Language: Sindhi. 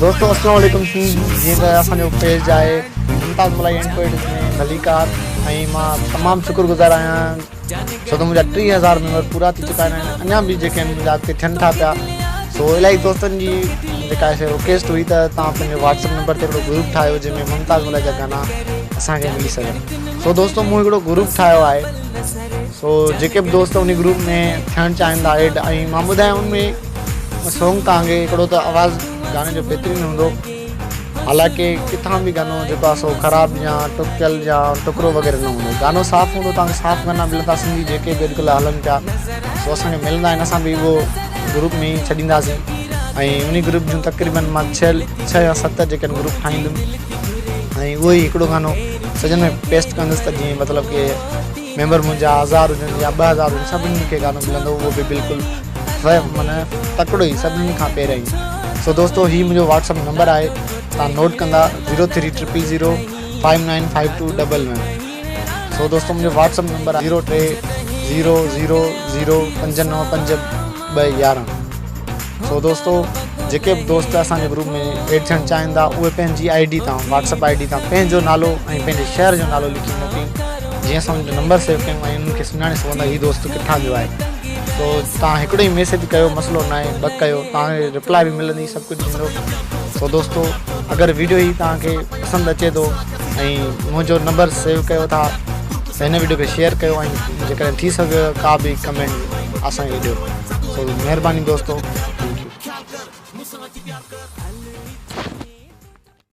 دوستو اسلام عليڪم جيئن ته اسان جو پيج آهي ممتاز ملائي اينڊ پوئٽس ۾ ڀليڪار ۽ مان تمام شڪر گذار آهيان ڇو ته منهنجا 30,000 ميمبر پورا ٿي چڪا آهن اڃا به جيڪي آهن منهنجا اڳتي ٿين ٿا پيا. سو الاهي دوستن جي جيڪا آهي رڪويسٽ هئي ته توهان پنهنجي واٽس اپ نمبر تي هڪڙو گروپ ٺاهيو جنهن ۾ ممتاز ملائي جا گانا اسان کي ملي سگهن. سو دوستو مون هڪڙو گروپ ٺاهيو آهي سو جيڪي به دوست ان گروپ ۾ ٿيڻ چاهين ٿا ايڊ ۽ مان ٻڌايان ان ۾ سونگ توهان کي هڪڙو ته آواز گاني جو بهترين هوندو، حالانڪه ڪٿان به گانو جيڪو آهي سو خراب يا ٽڪيل يا ٽڪرو وغيره نه هوندو، گانو صاف هوندو، توهان کي صاف گانا ملندا. سنڌي جيڪي به اڄڪلهه هلن پيا سو اسان کي ملندا آهن، اسان به اهو گروپ ۾ ئي ڇڏينداسين ۽ ان گروپ جون تقريبن مان 6 يا 7 جيڪي آهن گروپ ٺاهيندم ۽ اهو ئي هڪڙو گانو سڄن ۾ پيسٽ ڪندس ته جيئن مطلب ڪي ميمبر منهنجا 1000 هجن يا 2000 هجن سڀني کي گانو ملندو، اهو به بلڪل معنيٰ تڪڙو ئي سڀني کان پهريان ئي. سو دوستو هي منهنجو واٽس اپ نمبر آهي، توهان نوٽ ڪندا 03000 595211. سو دوستو منهنجو واٽس اپ نمبر آهي 03000 595 211. سو دوستو جيڪي به دوست اسان جي گروپ ۾ ايڊ ٿيڻ چاهين ٿا اهي پنهنجي I D تان واٽس اپ I D تان پنهنجو نالو ۽ پنهنجي شهر جو نالو لکي موڪلين جيئن اسان ان جو نمبر سيو ڪيون ۽ انهن کي سڃاڻي سگهون ته هي دوست ڪٿان جو آهي. سو توهان هڪڙو ئي ميسيج ڪيو مسئلو ناهي، ٻه ڪيو توهان کي رپلاء به ملندي، سڀ ڪجهه ٿيندو. سو دوستو اگر ويڊيو هي توهان کي پسند اچي ٿو ۽ منهنجو نمبر سيو ڪيو ٿا ته هن ويڊيو کي شيئر ڪيو ۽ جيڪڏهن ٿي سگهي ڪا به ڪمينٽ اسان کي ڏيو. سو مهرباني دوستو، thank you.